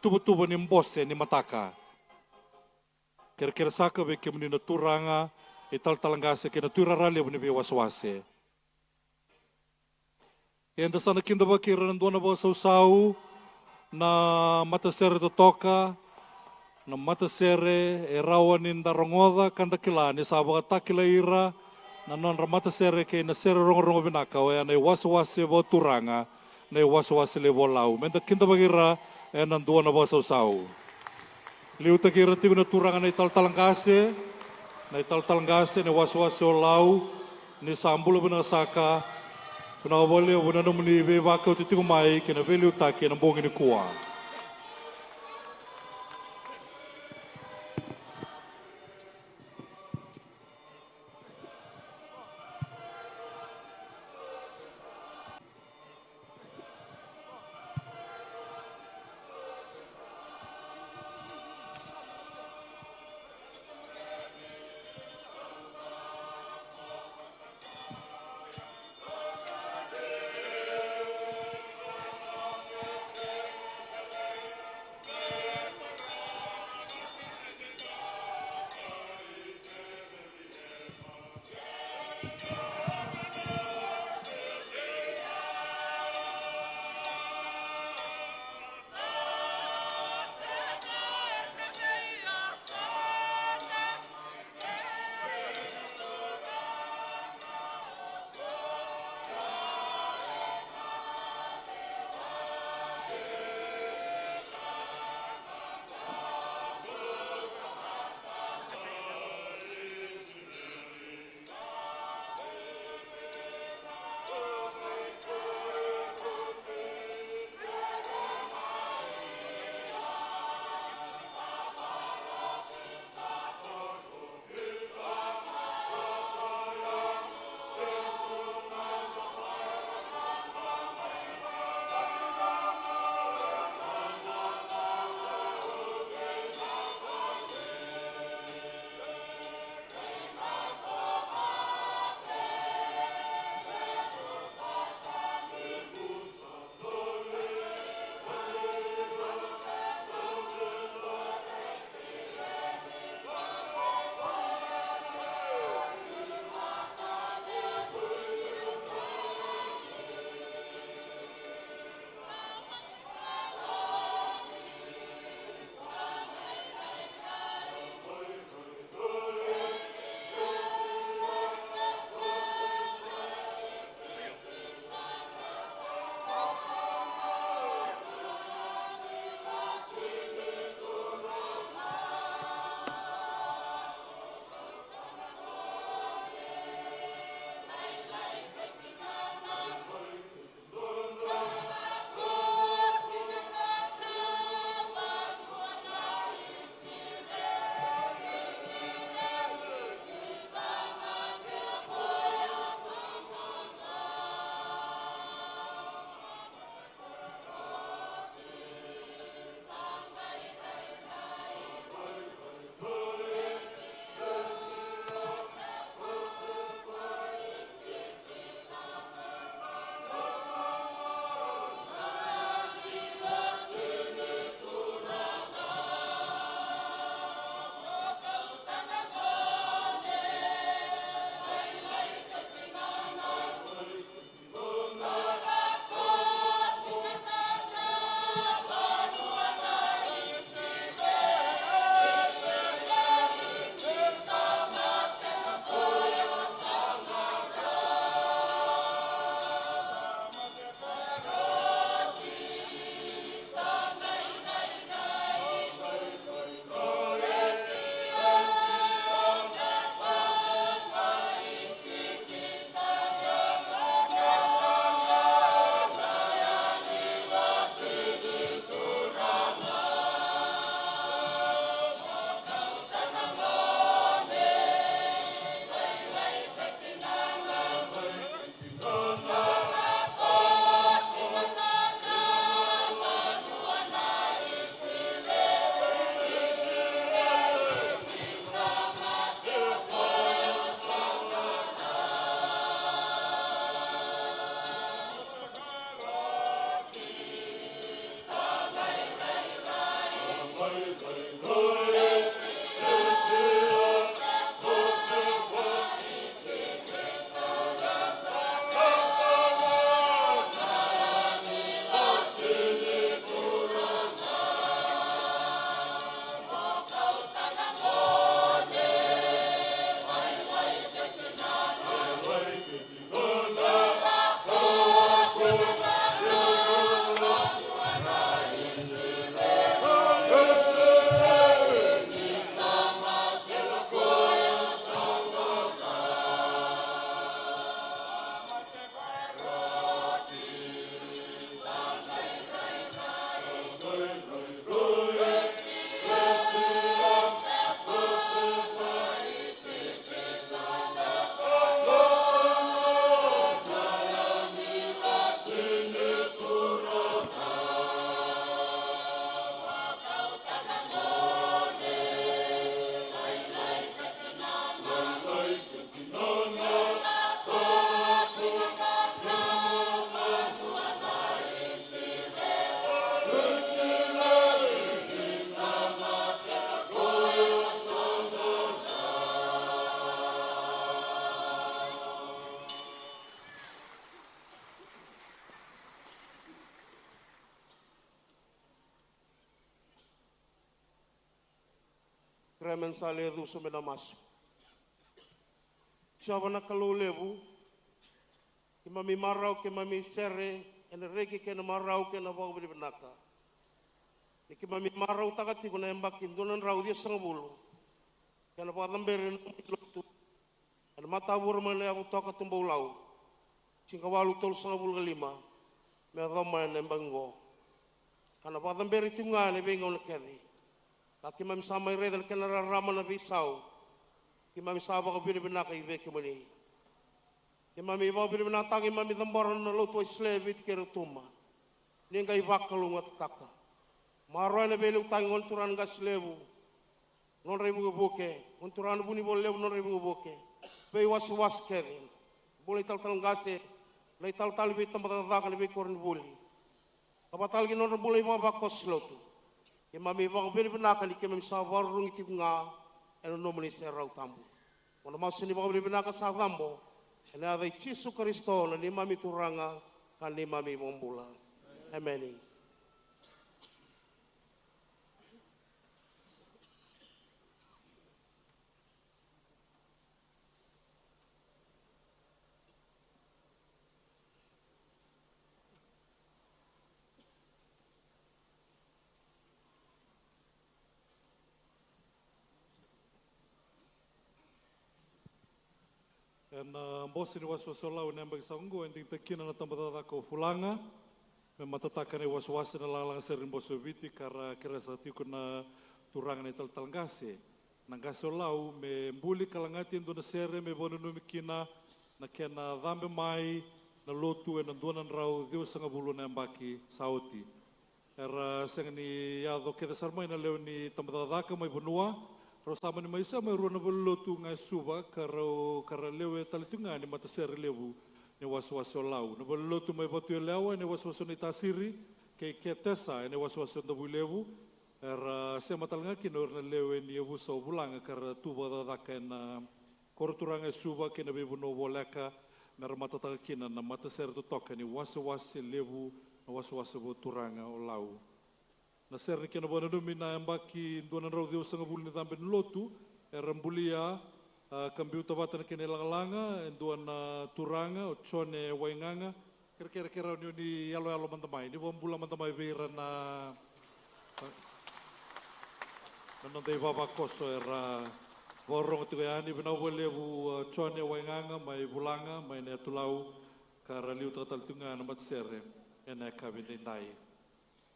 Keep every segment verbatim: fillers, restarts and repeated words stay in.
tuvatuva ni bose ni mataka. Kerekere saka vei kemuni na turaga, italatala qase kei na tuirara levu ni veiwasewase. Eda sa na kidavaki ira na dua na vakasausau, na matasere totoka, na matasere e rawa ni da rogoca ka da kila ni sa vakatakilai ira na nodra matasere kei na sere rogorogo vinaka, oya na iwasewase vakaturaga, na iwasewase levu o Lau. Meda kidavaki ira ena dua na vakasausau. Liutaki ira tiko na turaga na italatala qase, na italatala qase, na iwasewase o Lau, ni sa bula vinaka saka. Vinaka vakalevu na nomuni veivakauti tiko mai kei na veiliutaki ena bogi nikua. Kerea me na sa lewe cuva me na masu. Jiova na Kalou levu, keimami marau, keimami sere ena reki kei na marau kei na vakavinavinaka. Ni keimami marautaka tiko na yabaki dua na drau ciwasagavulu kei na vakacaberi na nomuni lotu ena matavura mai na yavu toka Tubou Lau, tinikawalu tolusagavulu ka lima, me yacova mai na yabaki oqo. Ka na vakacaberi tiko ga ena veigauna kece. Ka keimami sa mai raica na kena rarama na veisau, keimami sa vakavinavinaka vei kemuni. Keimami vakavinavinakataka, keimami cabora na lotu Wesele e Viti kei Rotuma. Ni qai vakalougatataka. Maroroya na veiliutaki gone turaga na qase levu, nodra ivukevuke, gone turaga na Vunivola Levu, nodra ivukevuke, veiwasewase kece. Bula na italatala qase, na italatala ni veitabacakacaka, na veikoronivuli. Ka vaka tale kina nodra bula na ivavakoso lotu. Keimami vakavinavinaka ni keimami sa vakarurugi tiko ga ena nomuni serau tabu. Mo na masu ni vakavinavinaka sa cabo ena yaca i Jisu Karisito na neimami Turaga ka neimami iVakabula. Emeni. Ena, ah, bose ni wasewase o Lau ena yabaki sa oqo, e digitaki kina na tabacakacaka o Fulaga me matataka na iwasewase, na lagalaga sere ni bose o Viti, ka ra kerea saka tiko na turaga na italatala qase na qase o Lau me buli ka lagati e dua na sere me vakananumi kina na kena cabe mai na lotu ena dua na drau ciwasagavulu na yabaki sa oti. Era sega ni yaco kece sara mai na lewe ni tabacakacaka mai vanua. Rau sa mani mai sema e rua na valenilotu ga e Suva, ka rau, ka ra lewe tale tiko ga ni matasere levu ni wasewase o Lau. Na valenilotu mai Vatuyalewa ena iwasewase o Naitasiri kei Ketesa ena iwasewase o Davuilevu. Era sema tale ga kina o ira na lewe ni yavusa o Vulaga ka ra tu vakacakacaka ena koro turaga e Suva kei na veivanua voleka, me ra matataka kina na matasere totoka ni wasewase levu, na wasewase vakaturaga o Lau. Na sere ni kena vakananumi na yabaki dua na drau ciwasagavulu ni cabe ni lotu, era bulia, ah, ka biuta vata na kena ilagalaga e dua na turaga o Jone Waigaga. Kerekere, kerea ni o ni yaloyalo mada mai, ni vakabula mada mai vei ira na, na noda ivavakoso era vakarorogo tiko yani. Vinaka vakalevu, uh, Jone Waigaga mai Vulaga, mai na yatu Lau, ka ra liutaka tale tiko ga na matasere ena yakavi edaidai.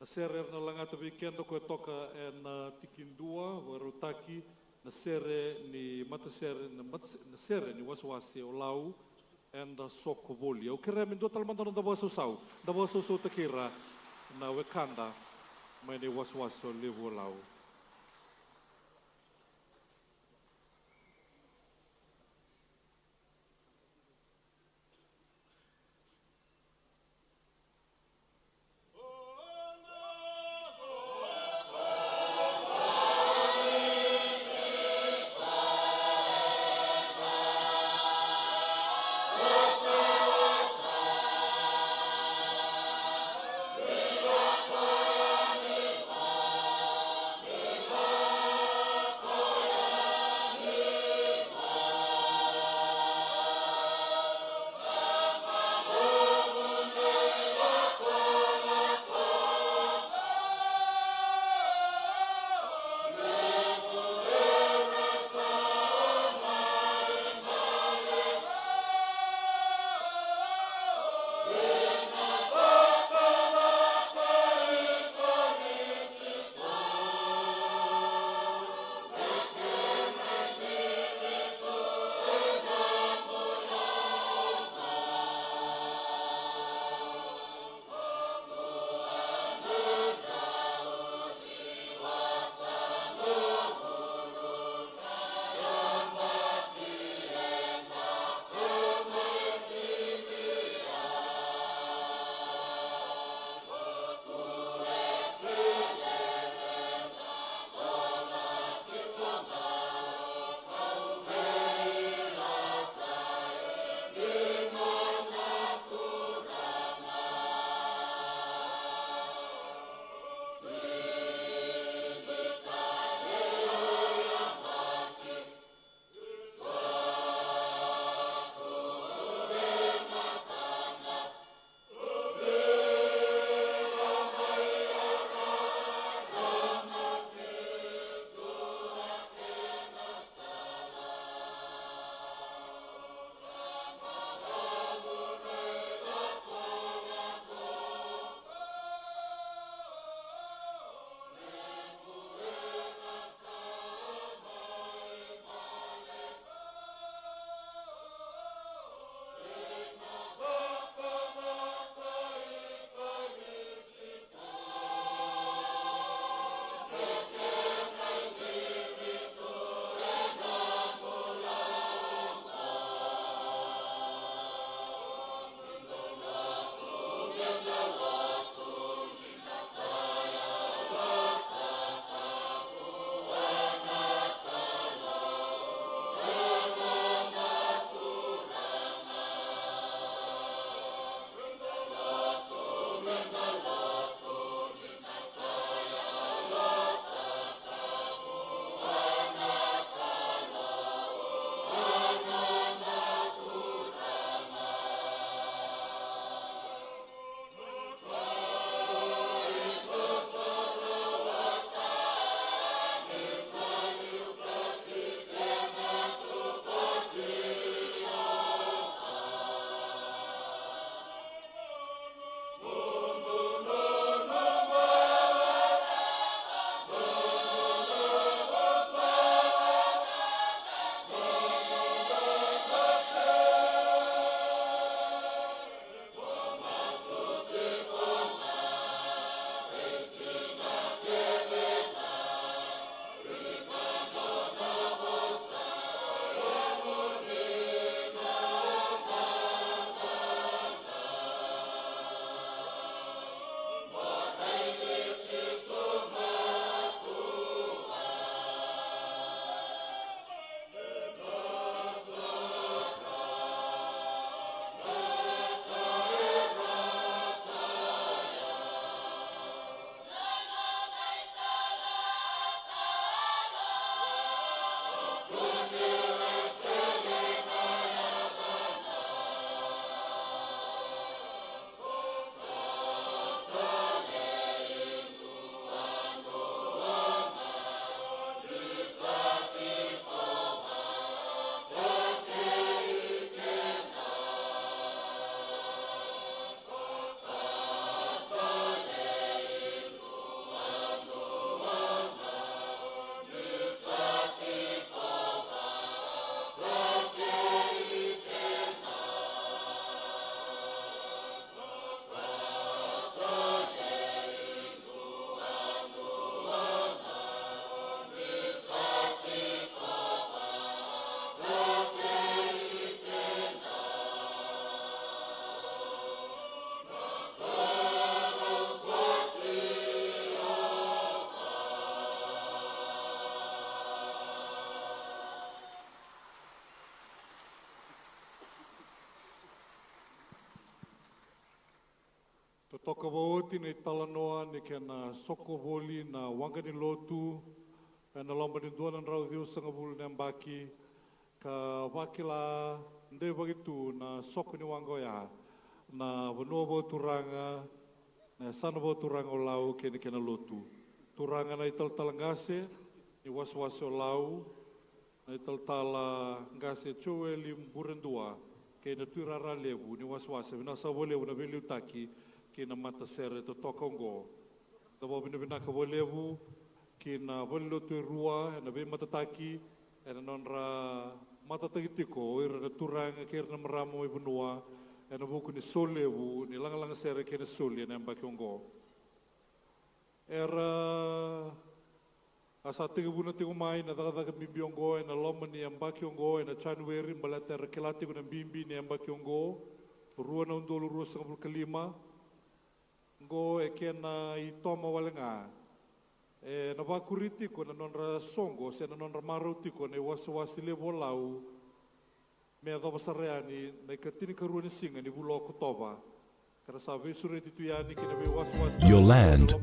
Na sere era na lagata vei keda, koya toka ena tikidua, vakarautaki na sere ni matasere, na matas-, na sere ni wasewase o Lau, eda soko voli. Au kerea me dua tale mada na noda vakasausau, da vakasausautaki ira na wekada mai na iwasewase o Levu o Lau. Toka vakaoti na italanoa ni kena soko voli na waqa ni lotu ena loma ni dua na drau ciwasagavulu na yabaki, ka vakila deivaki tu na soko ni waqa oya na vanua vakaturaga, na yasana vakaturaga o Lau kei na kena lotu. Turaga na italatala qase ni wasewase o Lau, na italatala qase Joeli Buredua kei na tuirara levu ni wasewase. Vinaka saka vakalevu na veiliutaki ki na matasere totoka oqo. Da vakavinavinaka vakalevu ki na valenilotu e rua ena veimatataki ena nodra matataki tiko o ira na turaga kei ira na marama mai vanua ena vuku ni solevu ni lagalaga sere kei na soli ena yabaki oqo. Era a sa tekivuna tiko mai na cakacaka bibi oqo ena loma ni yabaki oqo ena Janueri, baleta era kila tiko na bibi ni yabaki oqo, rua na udolu ruasagavulu ka lima. Oqo e kena itoma wale ga ena vakuri tiko na nodra soqo se na nodra marau tiko na iwasewase levu o Lau me yacova sara yani na ikatinikarua ni siga ni vula o Okotova. Ka ra sa veisureti tu yani ki na veiwasewase Your land